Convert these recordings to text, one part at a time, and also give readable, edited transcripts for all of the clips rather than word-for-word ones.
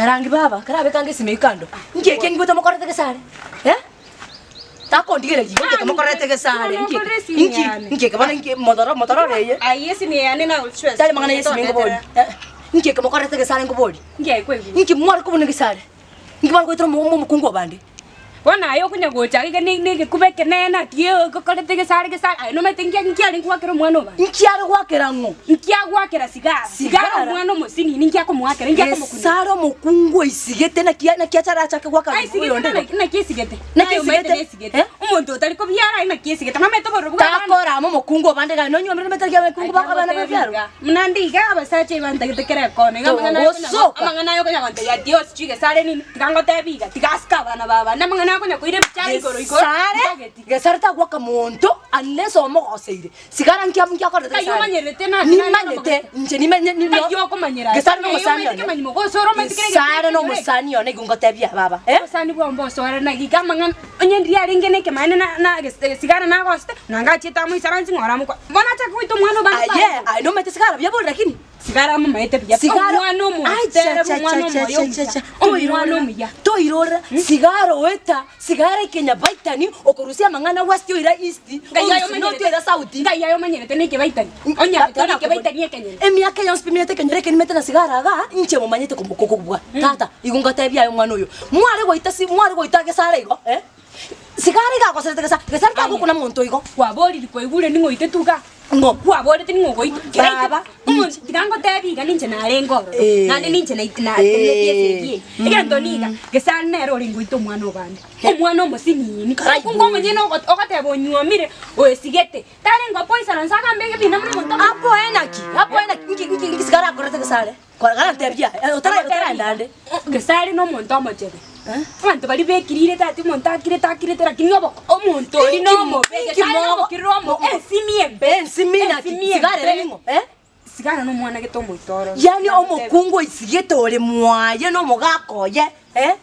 Nyarangi baba, karabeke ange esime kando. Inki eke ngigwete mokorete gesare? Eh? Takondigereria igo inki eke mokorete gesare? Inki inki inki eke bono inki motororo motororo eye? Aye esime yane nagochwesa. Tari mang'ana ya esime nkoboria. Eh, inki eke mokorete gesare nkoboria? Inki aye kwaigure? Inki mware kobuna gesare? Inki mware goetera omo omokungu obande? Bono aye okonya gocha iga ne negekuba ekenene ati okorete gesare gesare aye nomanyete nki nki arenge goakera omwana obo? Inki are goakera ng'o? Nki agoakera sigara? Sigara Sigara? omwana omosinini nki akomoakera nki akomokunia? Gesare omokungu oisigete naki naki achare achake goaka Aisigete oyonde igo? naki naki esigete? Naki Naye omanyete esigete? nesigete. Eh? Omonto otari kobiara aye naki esigete nomanyete obororo bwa abana? Takora amo omokungu obande gani nonyuomire nomanyete naki abakungu bako abana bebiaro? Buna nde iga abasacha ebantagete kera ekona iga amang'ana aye okonya Togosoka. amang'ana aye okonya gontebia ati yonsi chwe gesare nini tiga ngotebie iga tiga asike abana ba abande amang'ana aye okonya koira ebichara igoro igoro Gesare, ntageti. gesare tagoaka monto unless omogoseire. Sigara nki nki akorete Ng'ai gesare? omanyerete naki nare Nimanyete, inche nimanye ni- Ng'ai okomanyera ase? Gesare Ng'ai nomosani omanyete one. kemanyi mogosora omanyete kera egento Gesare ekenyoro eke. nomosani one igo ngotebia baba, eh? Obosani bwao mbosore naki iga amang'ana onye ndiria arenge na ekemanyererio na na gesi sigara nagosete, nanga achiete amoisaransie ng'a ore amokwa bono achake goita omwana o bande Aye, aye nomanyete sigara buya bori lakini? Sigara amomaete buya pi, Sigara omwana omotere omwana omoya omuya, omwana omuya. Toirorera, sigara oeta, sigara ekenyabaitani, okorusia amang'ana west oira east, Ngai aye orusia north omanyerete, oira south. Ngai aye omanyerete na ekebaitani, onye agoteba ekebaitani ekenyene. Emiaka yonsi pi minete ekenyoro eke nimete na sigara igaa, inche momanyete komokokobua. Tata, igo ngotebia aye omwana oyo, mware goita si mware goita gesare igo eh, sigara iga agoserete gesa gesare tagokuna monto igo. Kwaboriri kwaigure ning'o oitetwe igaa? Ng'o? Kwaborete ning'o ogoitwa? Kera Baba, aitwe, omonto tiga ngotebie iga ninche narenge ororo, Eh. naende ninche nait- natenetie esegi eye. Eh. Egento niga, gesare nere orenge goita omwana obande, omwana omosinini, Karai omokungu omonyene ogo- ogoteba onyuomire, oesigete, tarenge opoisaransa agambe ebina buna omonto omonene. Apoe naki? Apoe naki? Nki nki nki sigara akorete gesare? Kora ntebia, otara otaraenda ande. Gesare nomonto omochebe. Abanto baria bekirire tati omonto akirete akirete lakini oboko omonto oria nomobe. Inki Gesare mogo- nomokirire omo ensimi embe. Ensimi naki? Ensimi Sigara ere embe. ning'o? Eh? Sigara nomwana gete omoito ororo. Yaani omokungu oisigete ore mwaye na omogaka oye, eh?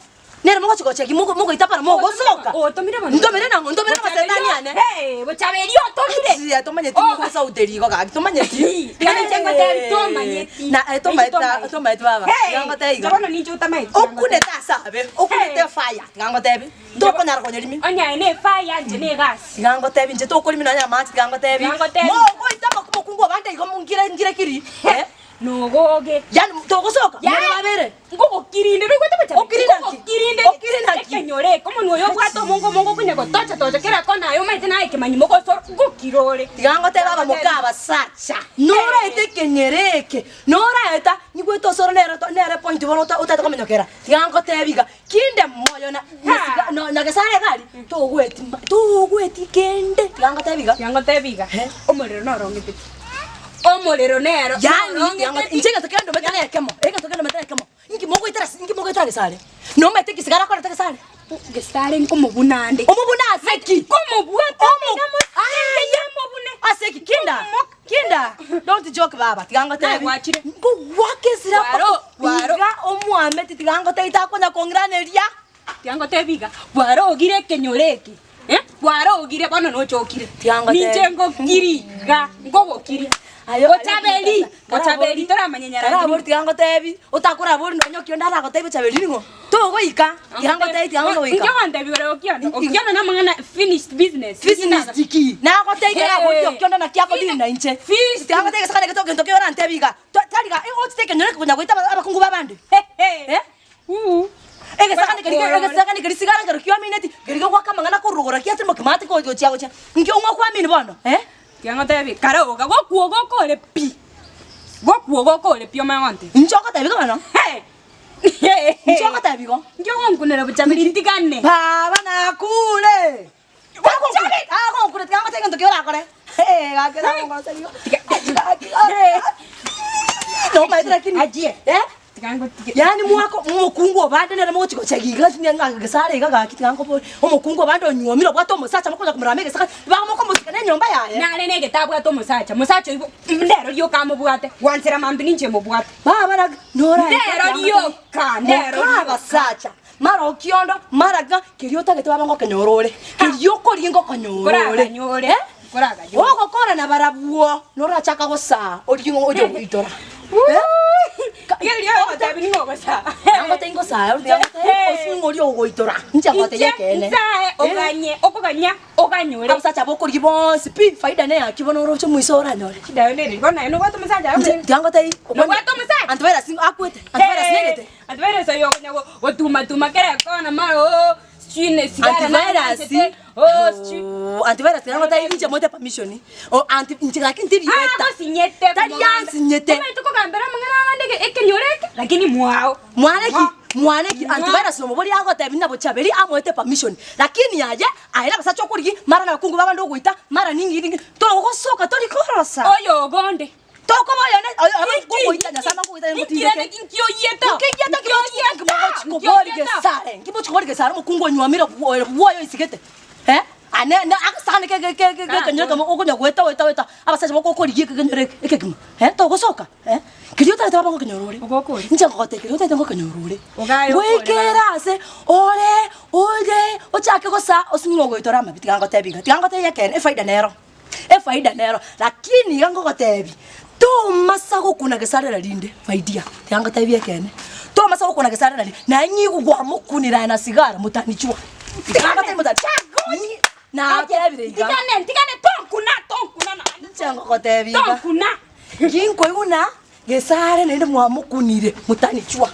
Nere mogochi gochegi mogo mogoita para mogosoka. Otomire bono. Ntomire nang'o? Ntomire amasetani ane. Hey, bochaberi otomire. Chia tomanyeti Oh. mogosauteri igo gaki tomanyeti. Tiga ninche ngotebi tomanyeti. Na eh, tomaeti Ninche tomaeti baba. Hey, Tiga ngotebi iga. bono ninche otamaeti. Okunete ase abe, okunete Hey. fire. Tiga ngotebi. Tokonyara konyerimi. Onye aye ne fire inche ne egasi. Tiga ngotebi inche tokorimi nonya amache tiga ngotebi. Tiga ngotebi. Mogoita mokungu obande igo ngire ngire kiri. Eh? Nogoge. Yaani togosoka Ya. more babere. Ngogokirinde noigwete bochabe? Okiri naki? Ngogokirinde Okiri naki? ekenyoro eke omonwa oyo obwate omonge omonge okonya gotocha tocha kera kona aye omanyete naye ekemanyi mogosoro ngokira ore. Tiga ngotebe abamoka abasacha noraete ekenyoro eke noraeta nyigwete osoro nere to nere point bono ota otagete komenyokera tiga ngotebi iga kinde moyo na na no na gesare egari togweti ma togweti kende tiga ngotebi iga. Tiga ngotebi iga Eh. omorero norongete pi omorero nero Yaani norongete pi. inche egento kende ndomete na ekemo egento kende ndomete na ekemo inki mogoetera ase inki mogoetera gesare nomanyete ki sigara akorete gesare. Gesare nkomobuna ande. Omobuna ase ki? Nkomobwata Omo- ande namosinge Aye. namobune. Ase ki? Kinda kinda don't joke baba tiga ngotebi. Naye gwachire. Nkogwaka esira Kwaro- kwaro. iga omwameti tiga ngotebi takonya kong'iraneria. Tiga ngotebi iga, kwarogire ekenyoro eke, eh, kwarogire bono nochokire. Tiga ngotebi. Ninche ngokiri iga, nkogokiri. Aye- Bochaberi, aye- bochaberi toramanya nyarangi. Karabori tiga ngotebi, otakorabori nonya okionde aragotebi bochaberi ning'o? Togoika, tiga ngotebi tiga ngogoika. Inki ogontebi ore Okiondo? Okiondo namang'ana finished business. Business ki? Nagotebi karabori Hey. okionde naki akodiri na inche. Finished. Tiga ngotebi gese kare gento gento ki orantebi iga. To- Tari iga, ochete ekenyoro eke konya goita aba- abakungu babande. Eh? Egesagane keria ke- egesagane keria sigara ekero kiamineti, keria gegoaka amang'ana korwa giatire mokimati ko gochia gochia, inki ong'o kwamini bono eh? Tiga ngotebi, kare oga gokwoga okore pi, gokwoga okore pi omanye gontebia. Inche ogotebi igo bono? Inche ogotebi igo? Inki ogonkunera bochaberi ntigane? Baba nakure! Bochaberi! Agonkure tiga ngotebi egento ki orakore, eh gaki nagongoseria igo, gaki gaki gaki, nomaete lakini Achie. eh? Tiga ngotige. Yaani mwako omokungu obande nere mogochi gochegi iga ng'a gesare iga gaki tiga nkobori, omokungu obande onyuomire obwate omosacha mokonya komorama egesaka, bamokomosika na enyomba yaye. Nare na egetabu ate omosacha, mosacha oibo ndero rioka amobwate, gwanchera mambia ninche mobwate. Baba naki noraete Ndero rioka, ndero moka rioka. abasacha, mara okiondo, mara ng'a keria otagete baba ngokenyora ore, keria okoria ngokonyora ore. Nkoraganyore, Eh? nkoraganyore. Ogokora nabarabwo, norachaka gosaa origie ng'a oche goitora. Eh? Rigereria ogotebi ning'o ogosaa. Nangote ingosaa, osing'ori ogoitora, inche ngotebia ekeene. Nsae oganye, okoganya oganyore. Abasacha abokorigia bonsi pi, faida neyaki bono oroche omoiso oranyore. Chidawa nere, bono naye nobwate omosacha aye Inche omonyene. tiga ngotebi, Nobwate omosacha? Antivirus akwete, antivirus negete. Antivirus oyo okonya gotuma tuma kera ekona mara oo sijui ne sigara Antivirus, naanchete, oo sijui. oh, antivirus tiga ngotebi inche moete permission, oh anti inche gaki ntiri eta. Agosinyete Tari ansinyete. Omanyete kogambera amang'ana abande eke- ekenyoro eke, lakini mwao. Mwane ki? Mwane ki? Antivirus nomobori agotebi ng'a bochaberi amoete permission, lakini aye, aye nabasacha okorigia, mara nabakungu babande ogoita, mara ninki ninki, togosoka tori korosa. Oyo ogonde. Tokoba oyone oyo ogoita Nyasaye amagoita Inki rende inki oyieta? Nkiyieta nkimogochi kobori gesare, nkimochi kobori gesare omokungu onywomire bwoye oisigete eh, ane na agasani ke ke ke kenyoro kemo okonya goeta goeta goeta abasacha bokokorigia ekenyoro eke ekegima eh, togosoka eh, keria otagete baba ngokenyora ore. Ogokori. Inche ngogotebia keria otagete ngokenyora ore. Ogaye okore Goikera ase ore oye ochake gosaa osinye ogoitora amabi tiga ngotebi iga, tiga ngotebie ekeene efaida nero. Efaida nero, lakini iga ngogotebi, tomasa gokuna gesarera rinde, my dear, tiga ngotebi ekeene, tomasa gokuna gesarera rinde, naye ng'igu gwamokunire aye na sigara motanichwa. Tiga ngotebi motani ng'i natebire iga. Ntigane, ntigane, tonkuna, tonkuna naende. Inche ngogotebi iga, Tonkuna. nginkoigwa ng'a gesare naende mwamokunire motanichwa.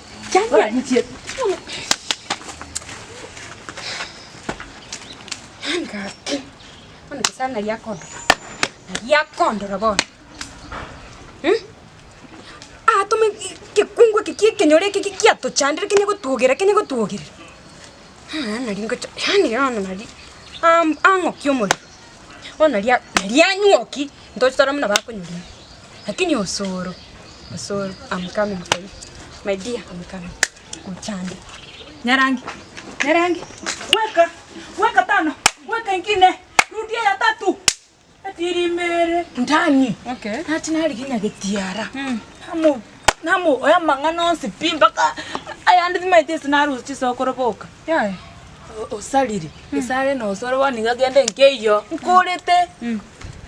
Rora ninche. Yaani gaki. Bono Nyasae nari akondora, nari akondora bono Atome egekungu eke kia ekenyoro eke giatochandire kenye gotwogerera kenye gotwogerera, nari ngocha yaani bono nari ang'okia omorero, bono nari nari anywoki ntoche tore buna bakonyoria. Lakini osoro, osoro am coming for you, my dear am coming, gochande. Nyarangi, nyarangi, weka, weka tano, weka ingine, rudia ya tatu. Etirimere. Ndani. Okay. Nachi narigia nyagetiara. Namo, namo, oya amang'ana onsi pi mpaka ayande timaeti ase narusia chisokoro boka. Yaya. Osarire, esare na osoro bono nigo agende nkeiyo, nkorete.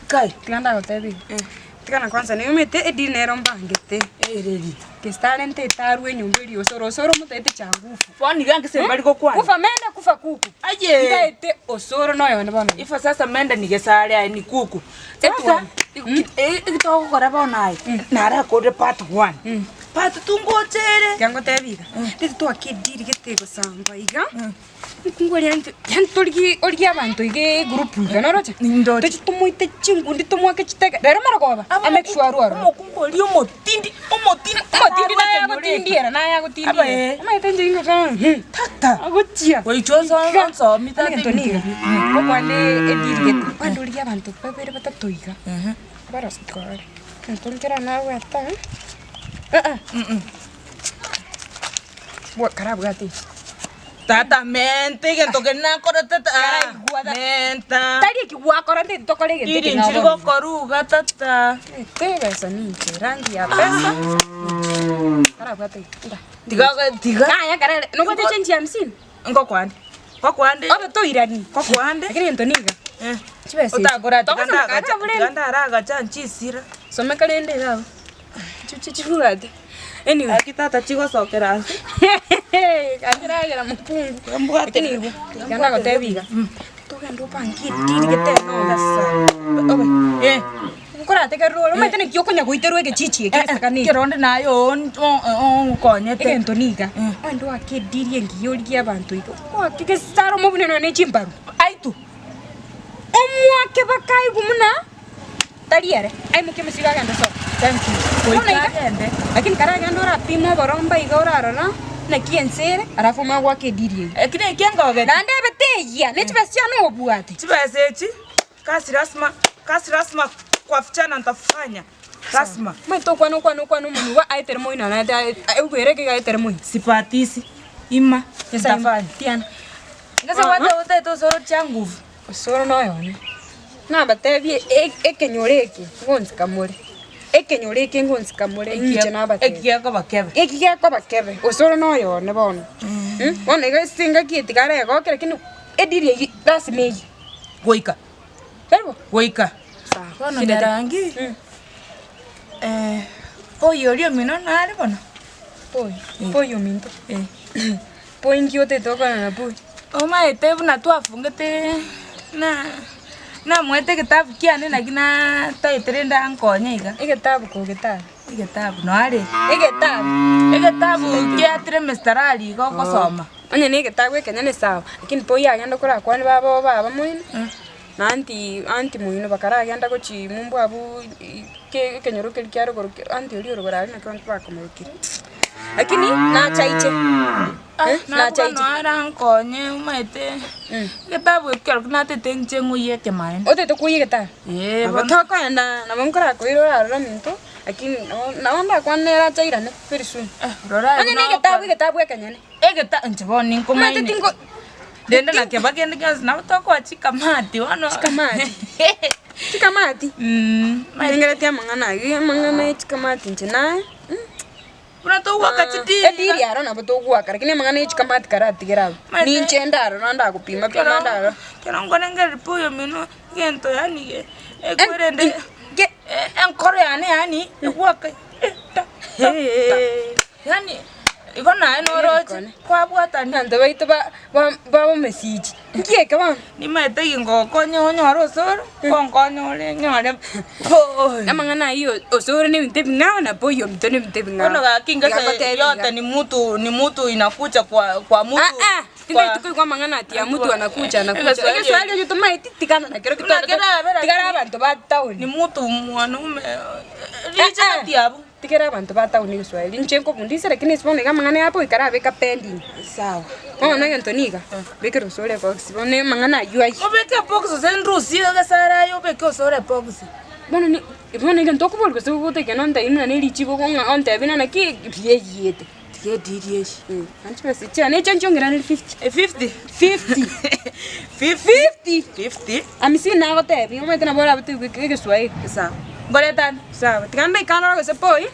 Kai. Tiga ndagotebie iga, tigana kwanza niumete edini nero mbangete, Ereri. Gesitalente etarwe enyomba eria osoro osoro omotaete cha ngufu. Bono iga ngese mbari gokwana. Kufa mende kufa kuku. Aye. Ntaete osoro noyonde bono. Ifa sasa mende ni gesare aye ni kuku. Sasa egitogokora bono aye narakorire part one. Part two ngochere. Tiga ngotebie iga, riri twake ediri gete egosamba iga. Omokungu oria yaani yaani torigie origie abanto iga egroup iga noroche? Nindoche. Toche tomoite chinkundi tomoake chitege, rero marogoba, amake sure arwe ororo. Omokungu oria omotindi, omotindi, Omotindi naye agotindiera, naye agotindiera. Aba eh. Omanyete inche ingokora ng'a Tata. agochia. Goicha onso- onsomi tata Egento niga, ebinto ebi. ngokwane ediri gete, bono origie abanto babere batato iga, barose korora, egento nkere nabwate iga, bwa karabwate inche. Tata menta egento keria nakorete ta Karaigwa ta- menta. Tari eki gwakora nteti tokore egento Iri eke nchiri nabono. gokoruga tata. Ete besa ninche, rangi ya pesa ninche. Karabwate iga, nda. Tiga tiga. Yaya karere, nobwate chenji ya hamsini? Ngokwande. Ngokwande. Obe toirani. Ngokwande. Lakini egento niga. Eh. Chibesa echi. Otakora tiga Togosoma ndagacha, kare tiga burende. ndaragacha nchisira. Someka rende iga abwo. Chichibwate. Anyway. Aki tata chigosokera ase. Gachiragera mokungu. Mbwate. Lakini igo, iga ndagotebia iga, togende opange ediri gete enoga. Obe, Eh. nkorategerere ore, omanyete naki okonya goiterwa egechichi eke gesakane eke. Ekero onde naye oo onkonyete. Egento niga, ogende oake ediri engiya origie abanto iga, oake gesaro omobune nonya ne chimbaru. Aitu. Omoake bakaigwa buna. Tari ere, aimokie omosigo agende sobo. Thank you. Bono Goika iga, agende. lakini karagende orapime oboromba iga orarora naki ense ere, alafu omanye goaka ediri eyio. Eki neki engogeti. Naende ebe teyia, ne chibesa chiane obwate. Chibesa echi, kazi lazima, kazi lazima kwa vijana ntafanya. Lazima. Omanyete okwane okwane okwane omonwe igo aetere moino naende ae aigwere ekeigo aetere moino. Sipatisi, ima, Nyasaye ima, ntafanya. tiana. Gose gwate otagete osoro chia nguvu. Osoro noyone. Nabatebie ekenyoro eke ngonsika more, ekenyoro eke ngonsika more inche nabatebie. Eki gekoba kebe. Eki gekoba kebe, osoro noyone bono, bono iga ase engaki eye tiga aregoke lakini ediri eyio lasima eyie. Goika. Tari bo? Goika. Sawa. Bono Nyarangi, oyo oria omino nare bono? Boy, boy ominto. Boy nki otagete gokwana na boy? Omaete buna twafungete na namoete egetabu kiane naki nataete rende ankonye iga. Egetabu kogetabu. Egetabu noare. Egetabu. Egetabu kiatire mistarari iga okosoma. Onye na egetabu ekenyene sawa, lakini boy agende korakwane baba oo baba moino, na aunty aunty moino bakaragenda gochia mumbu abwo ke ekenyoro keria kia rogoro aunty oria orogoro aria naki abanto bakomorokire. Lakini nacha inche, nacha Nabono inche. arankonye omanyete egetabu ekio kerokio natete inche ng'oyie ekemaene. Otagete koyia egetabu? Eeh Nabo bono. tokoenda nabo nkorakoira orarora minto, lakini nabo nabo ndakwane nere ache airane very soon. Rora Onye na egetabu egetabu ekenyene. Egeta inche bono Omanyete ninkomaini. tingo Rende nakeba kende gionsi nabo tokoa chikamati bono. Chikamati. Chikamati. Maete. Ndengereti amang'ana ayio, amang'ana ya chikamati inche naye. Buna togoaka chidiri Ediri iga. aro nabo togoaka lakini amang'ana ya chikamati karatigere abwo. Maete. Ninche ndarora ndagopima pima Ekero ndarora. ekero nkorengereria pi oyomino egento yaani ge ekwerende Ge- enkoro yane yaani egwaka ta ta ta yaani igo naye noroche kwabwatania. Abanto baito ba- ba- babomesichi, nki eke bono? Nimaete gingokonya onyore osoro, ngonkonya ore nyore poo. Amang'ana ayio osore na ebinto ebing'ao na boy ominto na ebinto ebing'ao. Bono gaki Tiga ngese ngotebi iga. yote ni mutu ni mutu inakucha kwa kwa mutu Ah, ah, tintageti koigwa amang'ana ati ya mutu anakucha anakucha. Egeswahili. Egeswahili ekio tomaeti tigana nakero Buna kitwarete kerabe tigara lakini- abanto ba town. Ni mutu mwanaume riche Ah, ah. gati abwo. Tigera abanto ba town egeswahili, inche nkobundisa lakini ase bono iga amang'ana yapo ikarabeka pending. Sawa. Bono egento niga, bekera osore ebox, bono amang'ana aywo aywo. Obeke ebox gose ndusie egesare aye obeke osore ebox. Bono ni bono egento okoboria gose gogotekia nontebi buna ne richibu ng'a ontebi buna naki rieyete. Tiga ediri eye. Naende chibesa echi chiane echi nchiongeranerie fifty. Efifty? Fifty. Fifty? Fifty. Hamsini nagotebia, omanyete nabo orabe toigwe egeswahili. Sawa. Nkorete ande? Sawa, tiga mbe ikanora gose poi.